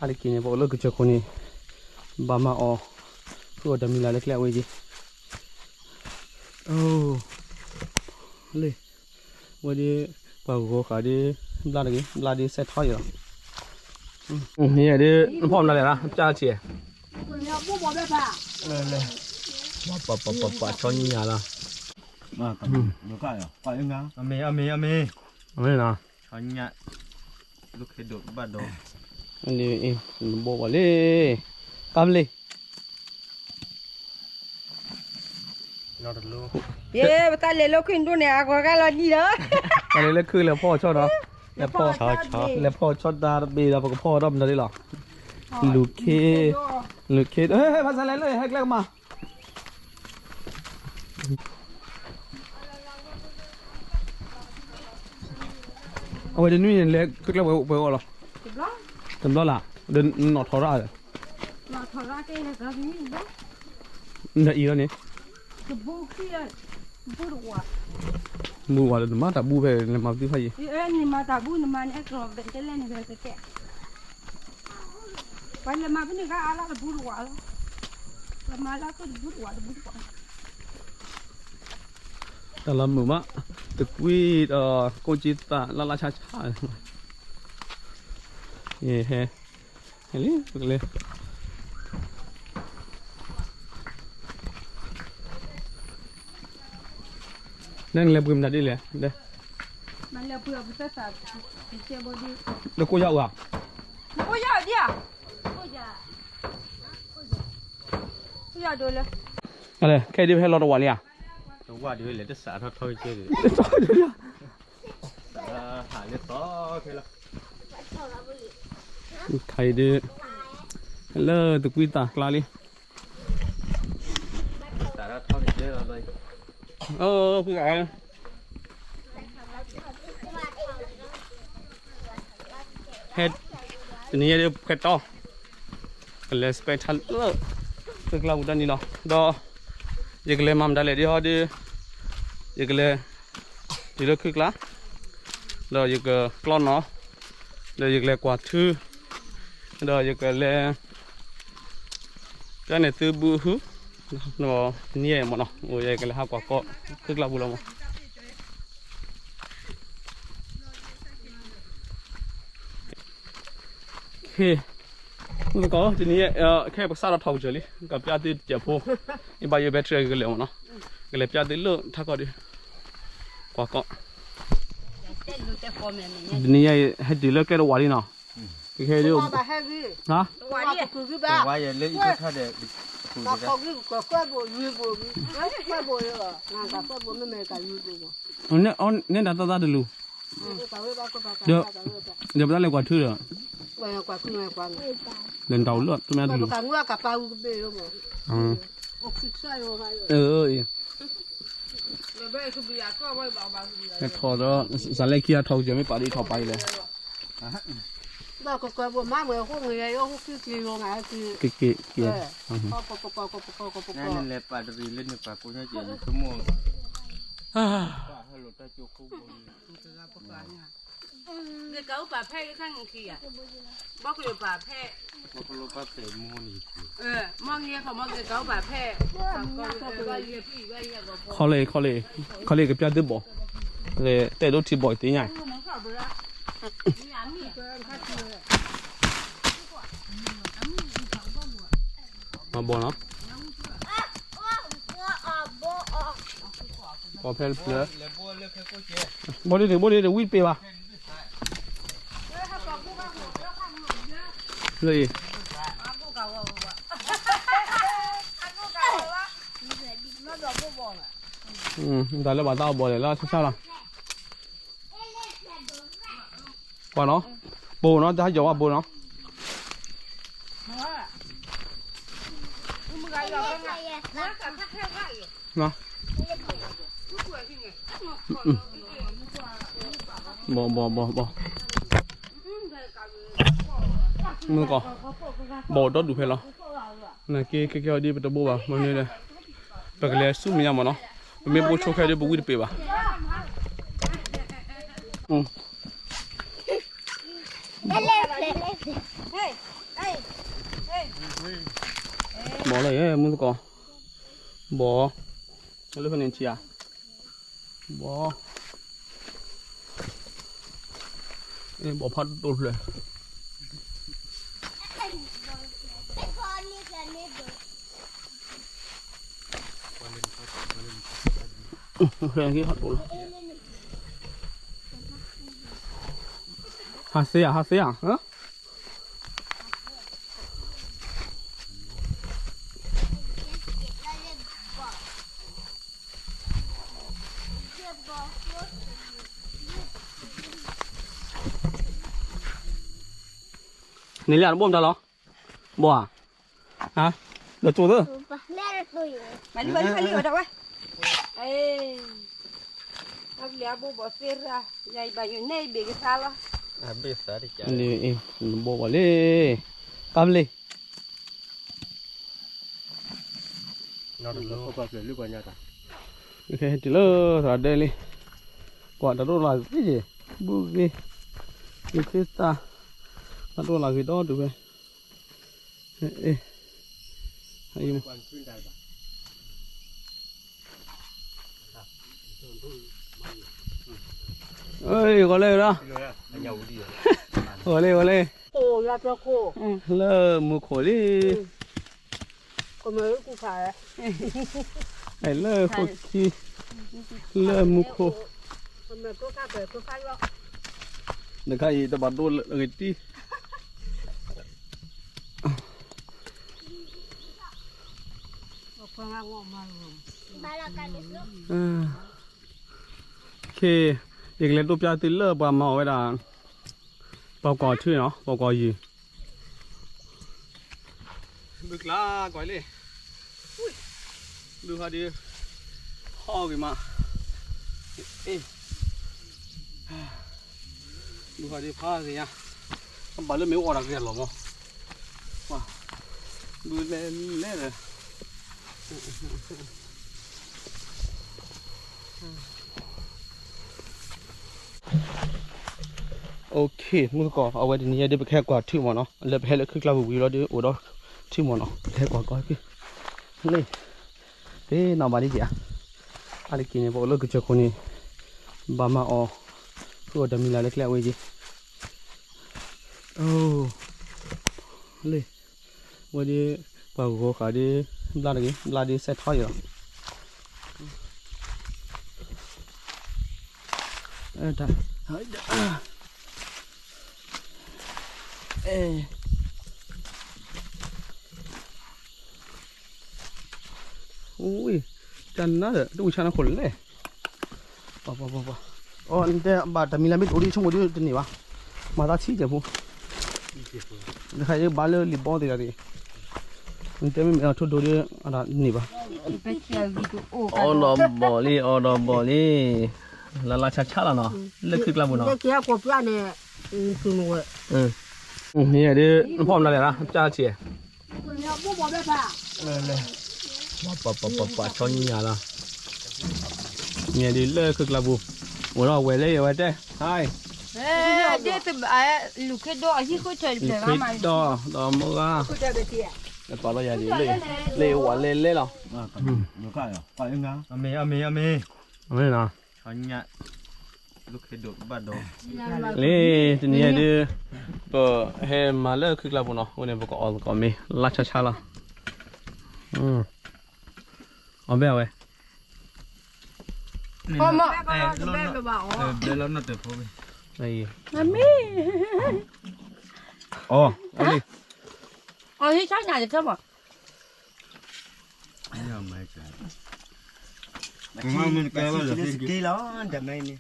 အါတက့ၢ်န့ၣ် ပအိၣ်လၢကစၢၢ်ခိၣ်န့ၣ် ဘၣ်မၤအီၣ် ဃုအီၣ်တၢ်မံၤလၢ်လၢကျဲအဝဲက့ၤ, အိၣ်, လၢ, ဝဲဒၣ်, ပှၤဂီၤဃာ်ဒ်, ဘျါတဂ့ၤ ဘျါဒ်စဲးထီယီၤလီၤ, မ့ၢ်ဒ်, နဖီၣ်မနုၤလဲၣ် ပျၢ်ထံၣ်, ပှၤဆီညၣ်လီၤ, အမ့ၢ်, အမ့ၢ်, အမ့ၢ်, အမ့ၢ်နီၤ, ဆီညၣ်, ဒိၣ်ခဲဒိၣ်ဘၣ်ဒီး, ဘိဘၣ်လံ, ကါမလံ, ယဲ ပတၢ်လဲၤလၢခုၣ်ဒိၣ်န့ၣ် အဂီၤဂၤလီၤဒံးလီၤ, တၢ်လဲၤလၢခုၣ်လဲၤဖီၣ်ဆီဒီး, လဲၤဖီၣ်ဆီတၢ်တဘ့ၣ်ဒီး ပကဖီၣ်ဒီးမနုၤဒ်လီၤ, လူၤခ့, လူၤခ့, ဟဲ ဟဲ ဖးစဲလဲၣ်လၢ ဟဲကျဲကမၤ အဝဲတနွံန့ၣ် လဲၤခုၣ်ကျဲပှဲၤဂီၢ်လီၤ, တဘျီလၢ်, ဒီးနီၣ်ထီၣ်ရၣ်, ဒီးအံၤလီၤန့ၣ်, မူဝဲဒီးနမၤတၢ်ဘူဖဲလဲၤမၤပတုဖးယံၤ, နမၤတၢ်ဘူနမၤန့ၣ် အဲၣ်ကျီၤဘဲးတဲလဲၣ်န့ၣ်ဘဲးတဲ ပှၤလဲၤမၤဖဲန့ၣ်ဂၤအါလၢတဘူတဝးလီၤ, ပှၤမၤလၢတဘူတဝးတဘူတဝး, တၢ်လီၤမုာ်မး, တကွံဒီး ကိးက့သးလၢ်လၢ်ဆါဆါ, ယဟဲ, ဟဲလံ, ပကလဲၤ နဲနလဲၤပှ့ၤမတၤဒ်လဲၣ်, နကိးယၤအူဧါ, ခဲအံၤဒ်ပဟဲလီၤတဝးလံဧါ, တဝးဒ်လဲၣ်တစးထီၣ်ထီၣ်ကဲ, ခဲအံၤဒ်, လၢတကွံသးကျါလံ ဖုဂၤ, ဟဲ, တနံၤညါဒ်ဖဲတီ, ကလဲၤ spend time လၢ, သုကျါပူၤတၢ်နံၤလီၤ, ဒီး, ယကလဲၤမၤမတၤလဲၣ်ဒ်ဟီဒ်, ယကလဲၤ, တုၤလၢခုၣ်ကျါ, ဒီးယကကျီနီၤ, ဒီးယကလဲၤကွၢ်ထူ, ဒီးယကလဲၤ ကန့ၣ်သုဘုဟု, တနံၤညါမ့ၢ်နီၤ အိၣ်ယကလဲၤဟးကွၢ်ကီ, ခုၣ်ကျါပူၤလီၤမး, တနံၤညါ, ခဲပကစးထီၣ်ထီၣ်ကစၢၢ်လံ ကပျၢ်သုတစဲးဖိ, ယဘၣ်ယိၣ် battery ကလဲၤမ့ၢ်နီၤ, ကလဲၤပျၢ်သုလၢထးကီၢ်ဒီး, ကွၢ်ကီ, တနံၤညါအံၤ ဟဲတုၤလၢကျဲတဝးလံနီၤ, ခဲဒ်, ဟါ န့ၣ်တၢ်သၢသၢတလူၤ, ဒီးပတၢ်လဲၤကွၢ်ထူဒီး, လဲၤတၢ်အိၣ်လၢတမ့ၢ်တလူၤ, အံၤ, ထီၣ်ဒီး စးလဲၣ်ခံဂၤထီၣ်ကစၢၢ်မ့ၢ်ပာ်ဒ်ထီၣ်ပာ်အံၤလဲၣ်, က့ၤက့ၤက့ၤ, ခီလ့ၣ် ခီလ့ၣ် ခီလ့ၣ်ကပျၢ်သုဘီၣ်, တဲဒိၣ်ထံဘီၣ်သ့ၣ်ညါ, ဘီၣ်နီၤ, ဘီၣ်ဖဲတဖျၢၣ်, ဘီၣ်ဒ်န့ၣ် ဘီၣ်ဒ်န့ၣ် ဝံၣ်တပ့ၤဘၣ်, လၢအံၤ, တၢ်လၢပှၤသးအီၣ်ဘီၣ်လဲၣ်လၢဆါဆါလီၤ, ကွၢ်နီၤ, ဘိနီၤ တၢ်ဟးယီၤဝဲဘိနီၤ, ဘီၣ်ဘီၣ်ဘီၣ်ဘီၣ်, မုၢ်ကီၢ်, ဘီၣ်ဒီဒူၣ်ဖဲလီၤ, နက့ခဲကဲအီၤဒ်ပတဘိဘၣ် မနုၤလဲၣ်, ပကလဲၤဆူမဲာ်ညါမ့ၢ်နီၤ, ပမ့ၢ်ဘိဆိခဲဒ်ပဝံၣ်တပ့ၤဘၣ်. ဟဲ ဘီလၢ မုၢ်သကိး, ဘီ, လၢဖဲန့ၣ်ထံဧါ, ဘီ, ဘီဖးဒိၣ်ဖျၢၣ် ဟးသ့ဧါ ဟးသ့ဧါ. န့ၣ်လၢအတဘိၣ်မတၤလီၤ, ဘိၣ်ဧါ, ဟါ, ဒီးကၠိသၢ, မၤလံ မၤလံ မၤလံ အီၤတၢ်ဝဲ, အ့, အဘျံးအဘိၣ်ဘီၣ်သ့ရၣ်, ယၤအံၤဘၣ်ယိၣ်နဲအံၤဘ့ၣ်ကသါလီၤ, ဘ့ၣ်သါတကး, ဘိၣ်ဘီၣ်လံ, ကါဘျ့ တုၤလၢသရၣ်ဒဲလံ, ကွၢ်တၢ်ဒိၣ်လၢဂ့ၤ, ဘူၣ်ဂ့ၤ, လူၤခ့သၣ်, တၢ်ဒိၣ်လၢဂ့ၤဒီးတုၤဖဲ, အ့, အ့, ဂီၤလၢဒီး, ဂီၤလၢ ဂီၤလၢ, လၢမူခိၣ်လံ, လၢခိၣ်ခံ, လၢမူခိၣ်, နခါအံၤတဘၣ်ဒိၣ်လၢဂ့ၤတံၢ် ယကလဲၤဒိပျၢ်သုလၢပှၤမၤအီၣ်ဝဲဒၣ် ပှၤကွၢ်ထွံၣ်နီၤ ပှၤကွၢ်ယုၢ်, ဘုကျါကွၢ်လံ, ဘုဟးဒုး, ဟီၣ်ဂ့ၤမး, အ့, ဘုဟးဒုးဖးဂ့ၤညါ, ဘၣ်လၢမ့ၢ်အိၣ်ဒီးကဲလီၤမး, ဘုလဲၤလဲၤဒီး OK မုၢ်သကိး အဝဲတနံၤညါဒ်ပကဟဲကွၢ်ထွံၣ်မးနီၤ လၢပဟဲလၢခုၣ်ကျါပူၤဝံၤလီၤဒ် အိၣ်ဒီးထွံၣ်မးနီၤ ပကဟဲကွၢ်ကီၢ်က့ၤ လ့ၣ် သ့ၣ်နီၣ်ဘၣ်ဒ်က့ၤဧါ အါတက့ၢ်န့ၣ် ပအိၣ်လၢကစၢၢ်ခိၣ်န့ၣ် ဘၣ်မၤအီၣ် ဃုအီၣ်တၢ်မံၤလၢ်လၢကျဲအဝဲက့ၤ အိၣ် လ့ၣ် ဝဲဒ် ပှၤဂီၤဃာ်ဒ် ဘျါတဂ့ၤ ဘျါဒ်စဲးထီယီၤ တၢ် အဲ အူအံၤ တၢ်နါဒီး တဝံၢ်ဆါနခိၣ်လဲၣ် ပှၤ ပှၤ ပှၤ အီၤ နတဲဘၣ်တၢ်မံၤလၢမ့ၢ်တအိၣ်ဒ် ဆိကမိၣ်ဒ်တန့ၢ်ဘၣ် မၤသးဆံးကဲၢ်ဖိ တခါအံၤဘၣ်လၢလံာ်ဘီသ့ၣ်တဖၣ်န့ၣ် နတဲမ့ၢ်မ့ၢ်အထိၣ်ဒိၣ်ဒ် အတန့ၢ်ဘၣ် အီၣ်ဒီးဘီၣ်လံ အီၣ်ဒီးဘီၣ်လံ လၢလၢဆါဆါလီၤနီၤ လၢခုၣ်ကျါပူၤနီၤ န့ၣ်ဒ် နဖီၣ်မနုၤလဲၣ် ပျၢ်ဆံး ပှၤ ပှၤ ပှၤ ဆီညါလီၤ န့ၣ်ဒ်လၢခုၣ်ကျါပူၤ အိၣ်ဒီးဝဲၢ်လၢယဝဲတဲ ဟါ လူၤခ့ဒီး ဒီးမိၢ်ဂၤ ပာ်လီၤယၤဒ်လၢ လၢယဝဲၢ်လဲၢ်လဲၢ်လီၤ အမ့ၢ် အမ့ၢ် အမ့ၢ် လၢတနံၤညါဒ် ပဟဲမၤလၢခုၣ်ကျါပူၤနီၤ အဃိန့ၣ် ပကအီၣ်သကိးမ့ၤ လၢဆါဆါလီၤ အီၣ်ဘဲအဝဲ မ့ၢ် အီၣ် အီၣ်လံ အီၣ်လံ ဆါညါတထၢမး ကဲလီၤ တမ့ၢ်န့ၣ်